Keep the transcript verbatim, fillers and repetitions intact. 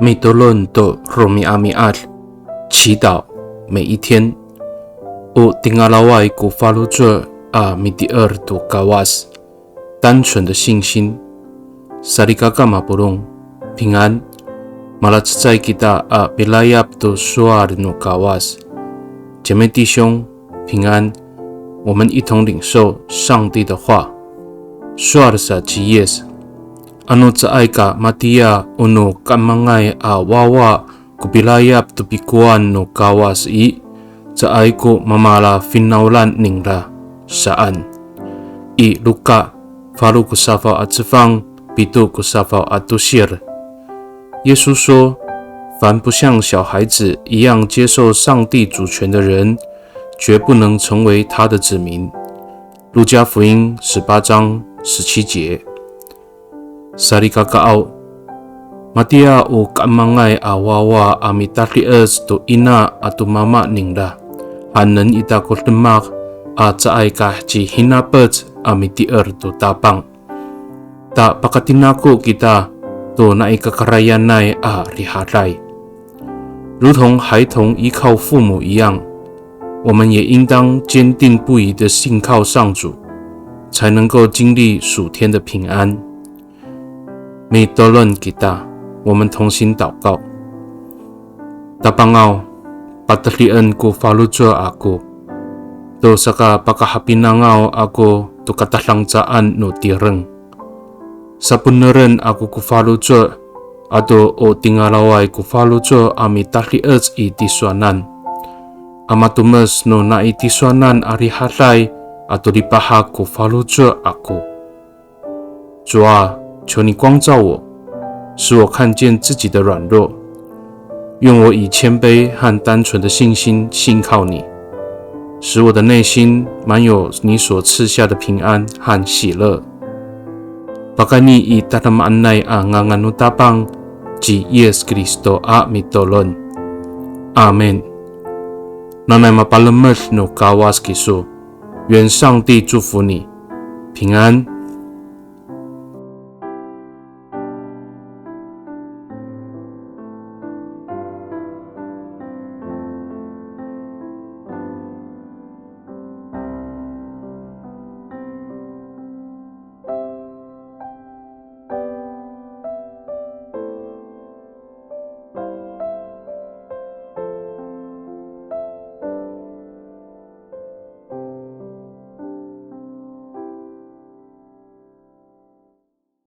Mitolon to romi'ami'ad, 祈祷每一天。O tingalaway ko faloco' a mitier to Kawas, 单纯的信心。Salikaka mapolong, 平安。Malacecay kita a pilayap to sowal no Kawas. 姐妹弟兄，平安。我们一同领受上帝的话。Sowal sa ci Yis, ano caay ka matiya o no kamangay a wawa ko pilayap to pikowan no Kawas i, caay ko mamala finawlan ningra saan. I Luka falo ko safaw a cefang, pito ko safaw a tosir. 耶稣说，凡不像小孩子一样接受上帝主权的人，绝不能成为他的子民。路加福音十八章十七节。Salikakaaw, matiya o kamangay a wawa a mitadi'ec to ina ato mama ningra, hanen ita ko demak a caay ka cihinapec a mitier to Tapang. Ta pakatinako kita to nai kakarayanay a rihaday. 如同孩童依靠父母一样，我们也应当坚定不移地信靠上主，才能够经历属天的平安。Mitolon kita, 我们同心祷告。Tapangaw, patedien ko faloco' ako to sakapakahapinangaw ako to katadangcaan no tireng. Saponeren ako ko faloco' ato o tingalaway ko faloco' a mitadi'ec i tisowanan, a matomes no nai tisowanan a rihaday ato lipahak ko faloco' ako. 主啊，求你光照我，使我看见自己的软弱。愿我以谦卑和单纯的信心信靠你，使我的内心满有你所赐下的平安和喜乐。Pakayni i tadamaanay a ngangan no Tapang ci Yis Kristo a mitolon. Amin. Nanay mapalemed no Kawas kiso. 愿上帝祝福你，平安。